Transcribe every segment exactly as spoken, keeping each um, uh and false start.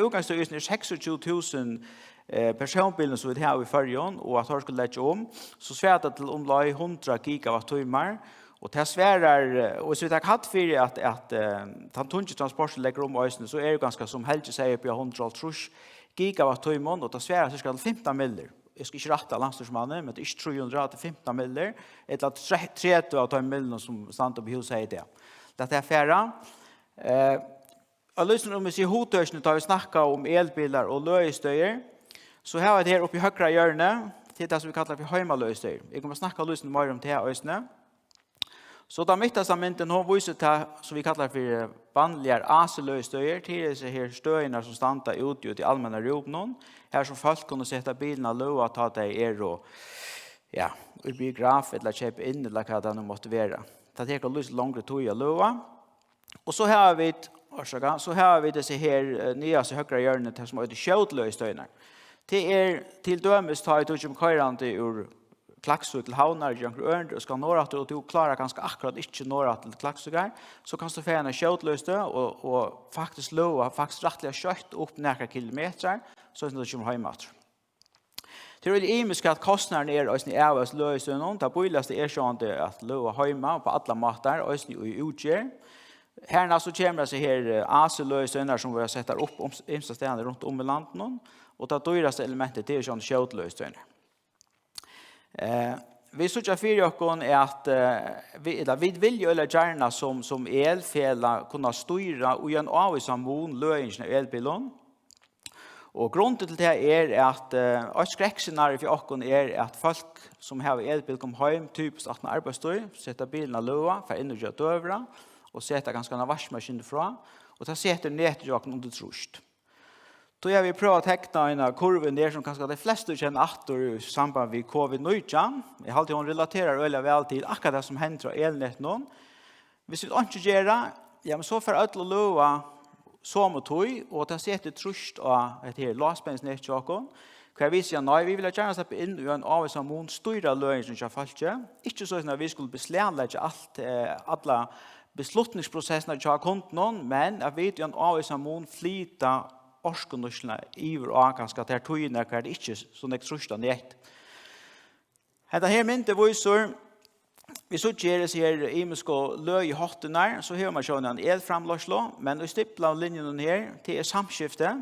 útgangsstøðið er seksogtjúgu túsund eh, persónbilum, sum vit hava í Føroyum, og at teir skulu leggja um, so svarar tað til umleið hundrað gigawatt-tímar. Og tað svarar, eh, og hvis vit taka hædd fyri, at, at eh, tann tungi transporturin leggur um eisini, so er tað kanska, sum Helgi segði, uppi á hundrað og hálvtrýss gigawatt-tímum, og tað svarar cirka til fimtan myllur. Eg skal ikki rætta landsstýrismannin, men tað er ikki trý hundrað, tað er fimtan myllur, ella tre-, tretivu av teimum myllunum, sum standa uppi í Húsahaga í dag. Lat tað fara. Eh, Og lýsir um, vit siga, hugtøkini, tá vit snakka um elbilar og løðistøðir, so hava vit her uppi í høgra hjørni, tað er tað, sum vit kalla fyri heimaløðistøðir. Eg komi at snakka lýsir meira um tað eisini. So tann miðsta myndin, hon vísir tað, sum vit kalla fyri vanligar A C-løðistøðir, tað eru hesar her støðirnar, sum standa úti, úti í almenna rúminum, har sum fólk kunnu seta bilin at løða, tá tey eru, ja, í biograf, ella keypa inn, ella hvat tað nú mátti vera. Tað tekur lýsir longri tíð at løða. Og so hava vit, orsaka, so hava vit hesi her, eh, niðast í høgra hjørni, tað sum eitur skjótløðistøðirnar. Tað er til dømis, tá ið tú kemur koyrandi úr Klaksvík til Havnar, ger okkurt ørindi og skal norðuraftur, og tú klárar kanska akkurát ikki norðuraftur til Klaksvíkar, so kanst tú fara inn á skjótløðistøð og, og faktiskt løða, faktiskt rættiliga skjótt upp nakrar kilometrar, so at tú kemur heim aftur. Tað er ymiskt, hvat kostnaðurin er eisini av hesum løðistøðunum. Tað bíligasta er sjálvandi at løða heima á allar mátar, eisini í útgerð. Harnæst so kemur hesar her, eh, A C-løðistøðirnar, sum verða settar upp um, ymsastaðni runt um í landinum, og tað dýrasta elementið, tað er sjálvandi skjótløðistøðirnar. Eh, vit síggja fyri okkum, at, eh, vit, ella vit vilja øgiliga gjarna sum, sum elfelag kunna stýra í ein ávísan mun løðingina av elbilum. Og grundin til tað er, at, eh, eitt skrekkscenario fyri okkum er, at fólk, sum hava elbil, koma heim, typiskt aftan á arbeiðstíð, seta bilin at løða, fara inn og gera døgurða, og seta kanska eina vaskimaskinu frá, og tað setir netið hjá okkum undir trýst. Tí havi eg prøvað at tekna eina kurvu her, sum kanska tey flestu kenna aftur í samband við covid nítjan. Eg haldi, hon relaterar øgiliga væl til akkurát tað, sum hendir á elnetinum. Hvis vit einki gera, ja, men so fara øll at løða somu tíð, og tað setir trýst á hetta her lágspenningsnetið hjá okkum, hvar vit siga, nei, vit vilja gjarna sleppa inn í ein ávísan mun stýra løðingina hjá fólki. Ikki so, at vit skulu beslagleggja alt, eh, alla beslutningsprosessina hjá kundunum, men at vit í ein ávísan mun flyta orkunýtsluna yvir á kanska tær tíðirnar, hvar tað ikki er so nógv trýst á net. Hetta her myndin vísir, vit síggja her, hesar her ymisku løðihættirnar, so hevur mann sjálvandi eina elframleiðslu, men í stiplaðu linjunum her, tað er samskifti,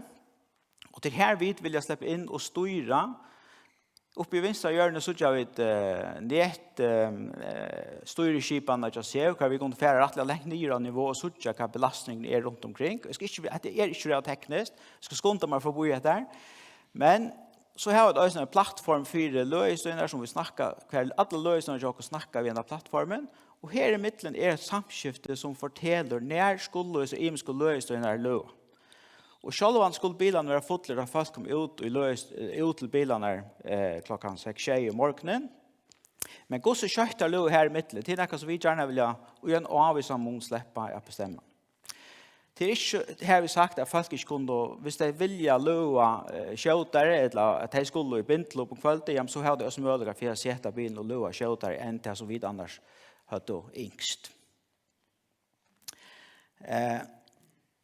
og tað er har, vit vilja sleppa inn og stýra. Uppi í vinstra hjørni síggja vit, eh, net, eh, eh, stýriskipanina hjá SEV, har vit kunnu fara rættiliga langt niður á nivo og síggja, hvat belastningurin er runt umkring. Eg skal ikki, hetta er ikki rætt tekniskt, eg skal skunda mær forbi hetta her. Men so hava vit eisini eina plattform fyri løðistøðirnar, sum vit snakka, har allar løðistøðirnar hjá okkum snakka við henda plattformin, og her ímillum er eitt samskifti, sum fortelur, nær skulu hesar ymisku løðistøðirnar løða. Og sjálvandi skulu bilarnir vera fullir, tá fólk koma út í løðist-, eh, út til bilarnar, eh, klokkan seks, sjey um morgunin. Men hvussu skjótt teir løða her ímillum, tað er nakað, sum vit gjarna vilja í ein ávísan mun sleppa at bestemma. Tað er ikki, har vit sagt, at fólk ikki kunnu, hvis tey vilja løða, eh, skjótari, ella at tey skulu í bindiklubb um kvøldið, jamen, so hava tey eisini møguleika fyri at seta bilin og løða skjótari enn tað, sum vit annars høvdu ynskt. Eh,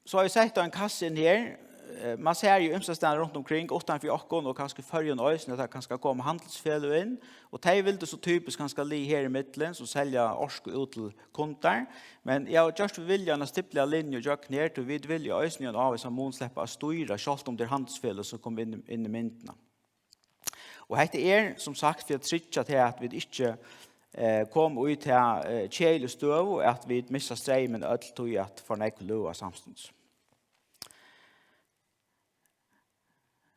so havi eg sett ein kassa inn her. Eh, mann sær jú ymsastaðni runt umkring, uttan fyri okkum og kanska í Føroyum eisini, at tað kanska koma handilsfeløg inn, og tey vildu so typiskt kanska ligið her ímillum, sum selja orku út til kundar. Men eg havi gjørt við vilja eina stiplaða linju gjøgnum her, tí vit vilja eisini í ein ávísan mun sleppa at stýra, sjálvt um tað er handilsfeløg, sum koma inn, inn í myndina. Og hetta er, sum sagt, fyri at tryggja tað, at vit ikki, eh, koma í ta, eh, keðiligu støðu, at vit missa streymin øll, tí at for nógv løða samstundis.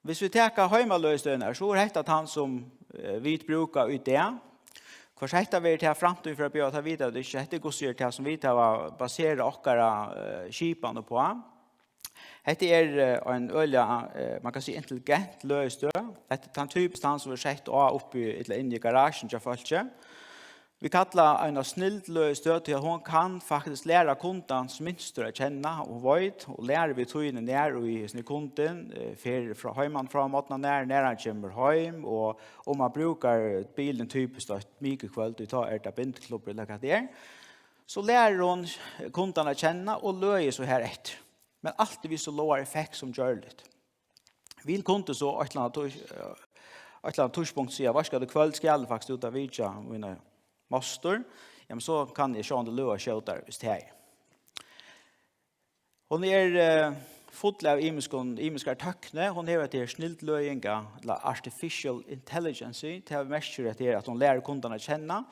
Hvis vit taka heimaløðistøðina, so er hetta tann, sum, eh, vit brúka í dag. Hvussu hetta verður til framtíðina, fyri at bjóða, tað vita vit ikki. Hetta er hvussu er tað, sum vit hava baserað okkara, eh, skipan uppá. Hetta er, eh, ein øgiliga, eh, man kann siga, intelligent løðistøð. Hetta er tann typisk, tann sum er sett á uppi ella inni í garasjuni hjá fólki. Vit kalla eina snildløðistøð, tí at hon kann faktiskt læra kundans mynstur at kenna, og veit, og lærir við tíðini, nær ið hesin kundin, eh, fer frá heiman frá morgni, nær, nær hann kemur heim, og um hann brúkar bilin typiskt eitt mikukvøld, tí tá er tað bindiklubbur ella hvat tað er, so lærir hon kundan at kenna og løðir so har eftir. men altíð við so lágari effekt sum gjørligt. Vil kundi so eitt ella annað tí-, eh, eitt ella annað tíðspunkt siga, "Veitst tú hvat, í kvøld skal eg faktiskt út at vitja mína mostur." Jamen, so kann eg sjálvandi løða skjótari, hvis tað er. Hon er, eh, full av ymiskum, ymiskari tøkni. Hon hevur hetta her snildløðinga, ella artificial intelligence. Tað merkir hetta her, at hon lærir kundan at kenna.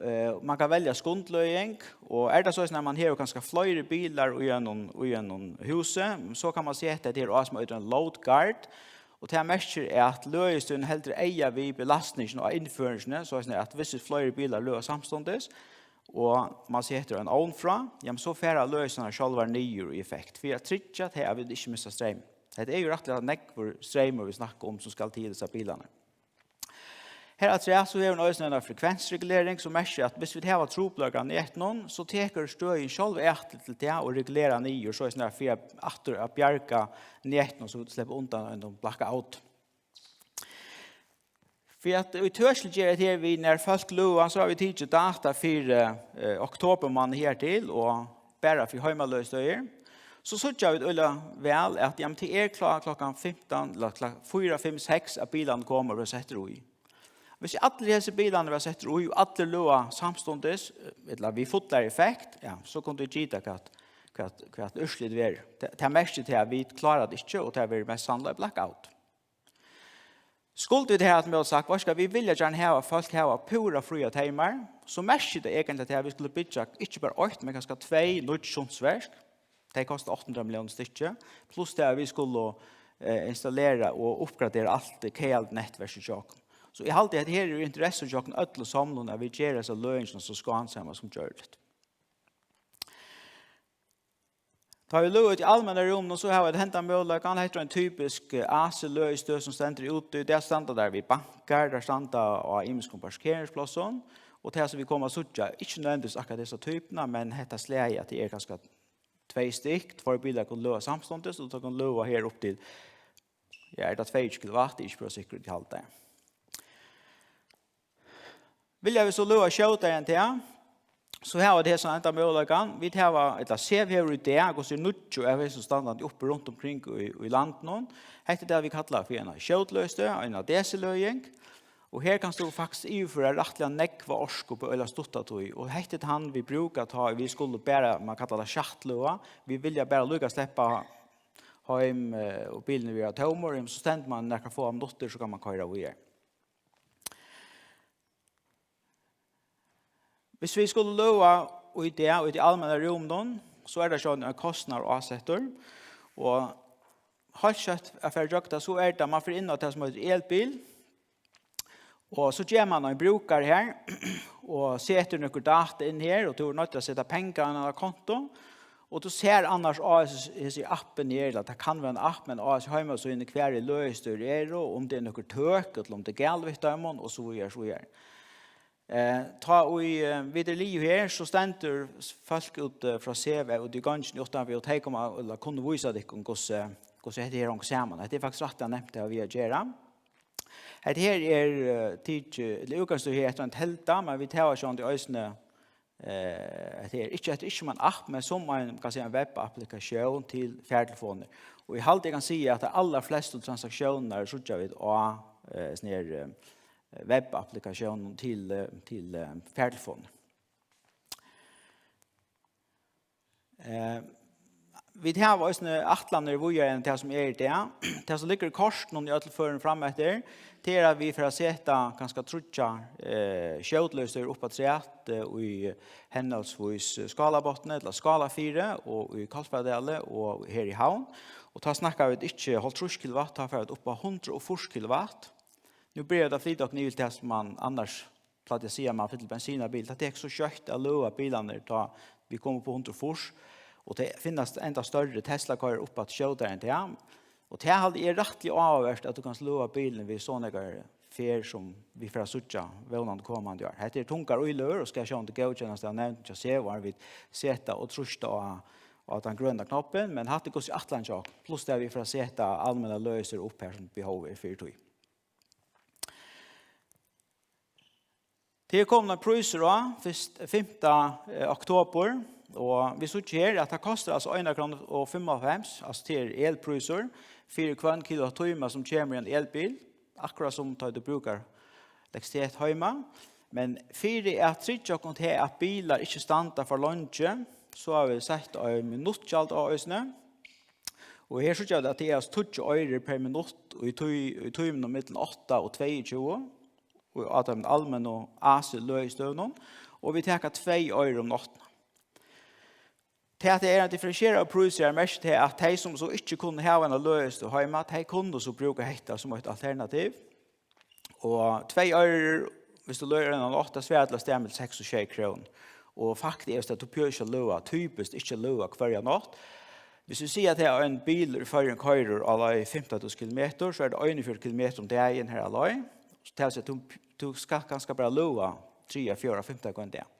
Eh, man kann velja skundløðing, og er tað soleiðis, at man hevur kanska fleiri bilar í einum, í einum húsi, so kann man seta hetta her á, sum eitur ein load guard, og tað merkir, at løðistøðin heldur eyga við belastningina á innføringini, soleiðis at hvis fleiri bilar løða samstundis, og man setur ein ovn frá, jamen, so fara løðistøðirnar sjálvar niður í effekt, fyri at tryggja tað, at vit ikki missa streym. Hetta er jú rættiliga nógvur streymur, vit snakka um, sum skal til hesar bilarnar. Her afturat, so hevur hon eisini eina frekvensregulering, sum merkir, at hvis vit hava trupulleikar á netinum, so tekur støðin sjálv atlit til tað og regulerar niður, soleiðis at fyri at, aftur at bjarga netinum, so vit sleppa undan einum blackout. Fyri at ítøkiliggera hetta her við, nær fólk løða, so hava vit tikið data fyri, eh, oktobermánað hertil, og bara fyri heimaløðistøðir. So síggja vit øgiliga væl, at, jamen, tað er klá-, klokkan fimtan, ella klá-, fýra, fimm, seks, at bilarnir koma og verða settir í. Hvis allir hesir bilarnir verða settir í, og allir løða samstundis, ella við fullari effekt, ja, so kunnu vit gita, hvat, hvat, hvat úrslitið verður. Tað, tað merkir tað, at vit klára tað ikki, og tað verður mest sannlíkt blackout. Skuldu vit her at møta sagt, "Veitst tú hvat, vit vilja gjarna hava, at fólk hava púra fríar teymar", so merkir tað eigentliga, at vit skulu byggja ikki bara eitt, men kanska tvey nýggj Sundsverk. Tey kosta átta hundrað milliónir stykkið, pluss tað, at vit skulu, eh, installera og uppgradera alt tað kaðalnetverkið hjá okkum. So eg haldi, at her er interessa hjá okkum øllum somlum, at vit gera hesa løðingina so skánsama sum gjørligt. Tá vit løða út í almenna rúminum, so hava vit henda møguleikan. Hetta er ein typisk, eh, A C-løðistøð, sum stendur úti. Tær standa har við bankar, tær standa á ymiskum parkeringsplássum, og tað, sum vit koma at síggja, ikki nødvendigvis akkurát hesa typuna, men hetta slagið, at tað er kanska tvey stykk, tveir bilar kunnu løða samstundis, og tey kunnu løða her upp til, ja, er tað tveyogtjúgu kilowatt, eg eri ikki púra sikkur, eg haldi. Vilja vit so løða skjótari enn tað, so hava vit hesa enda møguleikan. Vit hava, ella SEV hevur í dag, hvussu er níggju av hesum standandi uppi runt umkring í, í landinum. Hetta er tað, vit kalla fyri eina skjótløðistøð, eina D C-løðing. Og her kanst tú faktiskt yvirføra rættiliga nógva orku upp á øgiliga stutta tíð. Og hetta er tann, vit brúka, tá vit skulu bara, man kallar tað sjaktløða. Vit vilja bara líka sleppa heim, eh, og bilurin vera tómur, jamen, so stendur man nakrar fáar minuttir, so kann man koyra víðari. Hvis vit skulu løða í dag, í tí almenna rúminum, so er tað sjálvandi ein kostnaður ásettur. Og heilt skjótt at fara ígjøgnum tað, so er tað, man fer inn á tað, sum eitur elbil, og so ger man ein brúkara her, og setur nøkur data inn her, og tú ert noydd at seta pengar inn á konto, og tú sær annars á hesi, hesi appini her, ella tað kann vera ein app, men á hesi heimasíðuni, hvar er løðistøðir eru, um tað er nøkur tøk, ella um tað er galið við teimum, og so víðari, so víðari. Eh, tá ið, eh, vit eru liðug her, so stendur s-, fólk út, eh, frá SEV úti í gongini uttanfyri, og tey koma, ella kunnu vísa tykkum, hvussu, hvussu hetta her hongur saman. Hetta er faktiskt rættiliga nemt at hava við at gera. Hetta her er, eh, tikið, ella útgangsstøðið her eftir ein telda, men vit hava sjálvandi eisini, eh, hetta er ikki, hetta er ikki sum ein app, men sum ein, kann siga, ein web-applikatión til fartelefonir. Og eg haldi, eg kann siga, at tær allar flestu transaktiónirnar síggja vit á, eh, sånn her, eh, web-applikatiónum til, eh, til, eh, fartelefonir. Eh, vit hava eisini ætlanir víðari enn tað, sum er í dag. Tað, sum liggur í kortunum í øllum førum frameftir, tað er, at vit fara at seta kanska tríggjar, eh, skjótløðistøðir upp afturat, eh, í henholdsvís Skálabotni ella Skálafirði og í Kollafjarðardali og her í Havn. Og tá snakka vit ikki hálvtrýss kilowatt, tá fara vit upp á hundrað og fýrs kilowatt. Nú byrjar vit at flyta okkum yvir til tað, sum man annars plagdi at siga, man fyllir bensin á bil. Tað tekur so skjótt at løða bilarnar, tá vit koma upp á hundrað og fýrs, og tað finnast enda størri Tesla koyrir upp at skjótari enn tað. Og tað haldi eg er rættiliga áhugavert, at tú kanst løða bilin við so nógvari ferð, sum vit fara at síggja vónandi komandi ár. Hetta er tungar íløgur og skal sjálvandi góðkennast av nevndini hjá SEV, áðrenn vit seta og trýsta á, á tann grøna knoppin, men hatta er hvussu ætlanin hjá okkum, pluss tað, vit fara at seta almennar løðistøðir upp har, sum behov er fyri tí. Tað er komin ein prísur á, fyrst, fimta, eh, oktober. Og vit síggja her, at tað kostar, altso, eina krónu og fimmoghálvfems, altso, tað er elprísur, fyri hvønn kilowatttíma sum kemur í ein elbil, akkurát sum tá tú brúkar elektrisitet heima. Men fyri at tryggja okkum til, at bilar ikki standa for leingi, so hava vit sett eitt minuttgjald á eisini. Og her síggja vit, at tað er, altso, tíggju oyrur per minutt í tí, í tímunum millum átta og tveyogtjúgu, og á teimum almennu A C løðistøðunum, og vit taka tvey oyru um náttina. Tað, at tað er ein differentieraður prísur, er merkt til, at tey, sum so ikki kunnu hava eina løðistøð heima, tey kunnu so brúka hetta sum eitt alternativ. Og tvey oyrur, viss tú løðir eina nátt, tað svarar til at standa millum seks og sjey krónur. Og faktiskt er tað, at tú behøvir ikki at løða, typiskt ikki at løða hvørja nátt. Viss vit siga, at ein bilur í Føroyum koyrir á leið fimtan túsund kilometrar, so er tað einogfjøruti kilometrar um dagin har á leið. So tað vil siga, at tú, tú skalt kanska bara løða triðja, fjórða, fimta hvønn dag.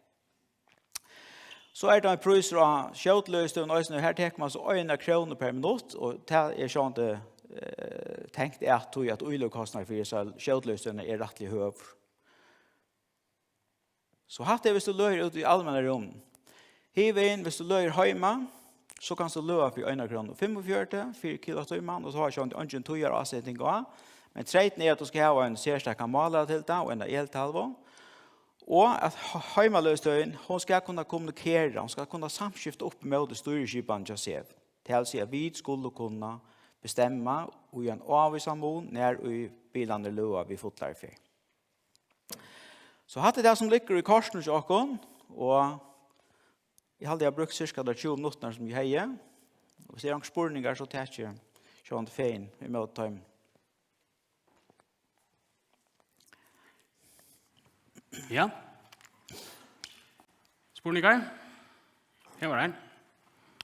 So er tað ein prísur á skjótløðistøðum eisini. Her tekur man so eina krónu per minutt, og tað er sjálvandi, eh, tengt at tí, at íløgukostnaður fyri hesar skjótløðistøðina er rættiliga høgur. So hatta er, viss tú løðir úti í almenna rúminum. Hevur, viss tú løðir heima, so kanst tú løða fyri eina krónu og fimmogfjøruti fyri kilowatttíman, og so er sjálvandi eingin tíðaráseting á. Men treytin er, at tú skalt hava ein serstakan málara til tað og eina eltalvu. Og at he-, heimaløðistøðin, hon skal kunna kommunikera, hon skal kunna samskifta upp ímóti stýrisskipan hjá SEV. Tað vil siga, at vit skulu kunna bestemma í ein ávísan mun, nær ið bilarnir løða við fullari ferð. So hatta er tað, sum liggur í kortunum hjá okkum, og eg haldi, eg havi brúkt cirka tær tjúgu minuttirnar, sum eg hevði. Og viss tað eru onkrir spurningar, so taki eg sjálvandi fegin ímóti teimum. Ja. Spurningar? Her var ein.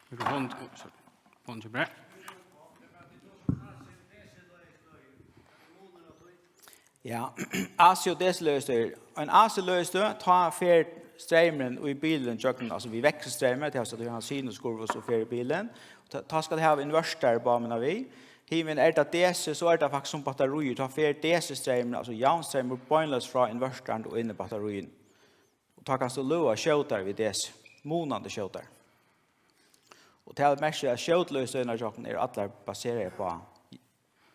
Mikrofon. Oh, sorry. Mikrofonin til brek. Ja, A C og D C løðistøð. Ein A C løðistøð, tá fer streymurin í bilin gjøgnum, altso við vekselstreymi, tað er, so tú hevur sinuskurvu, so fer í bilin. Tá, tá skal tú hava inverter, bara, meina vit. Hevur tú ein D C, so er tað faktiskt sum battarí, tá fer D C-streymurin, altso javnstreymur, beinleiðis frá inverterinum og inn í batteríið. Og tá kanst tú løða skjótari við D C, munandi skjótari. Og tað merkir, at skjótløðistøðirnar hjá okkum eru allar baseraðar á,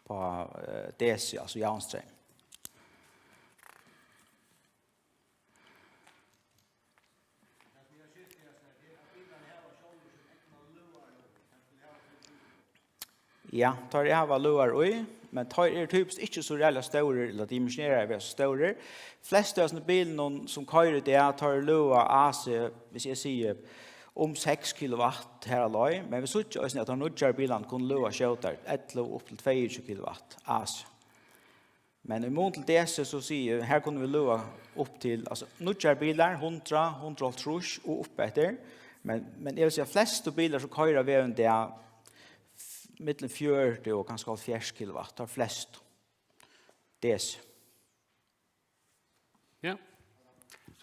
á, eh, D C, altso javnstreym. Ja, teir hava løðarar í, men teir eru typiskt ikki so ræðuliga stórir, ella dimensioneraðir at vera so stórir. Flestu av hesum bilunum, sum koyra í dag, teir løða A C, viss eg sigi, um seks kilowatt har á leið, men vit síggja eisini, at teir nýggjaru bilarnir kunnu løða skjótari, ellivu upp til tveyogtjúgu kilowatt A C. Men í mun til D C, so sigi eg, her kunnu vit løða upp til, altso, nýggjaru bilar, hundrað, hundrað og hálvtrýss og upp eftir. Men, men eg vil siga, flestu bilar, sum koyra á vegum í dag, f-, millum fjøruti og kanska hálvfjerðs kilowatt, teir flestu. D C. Ja.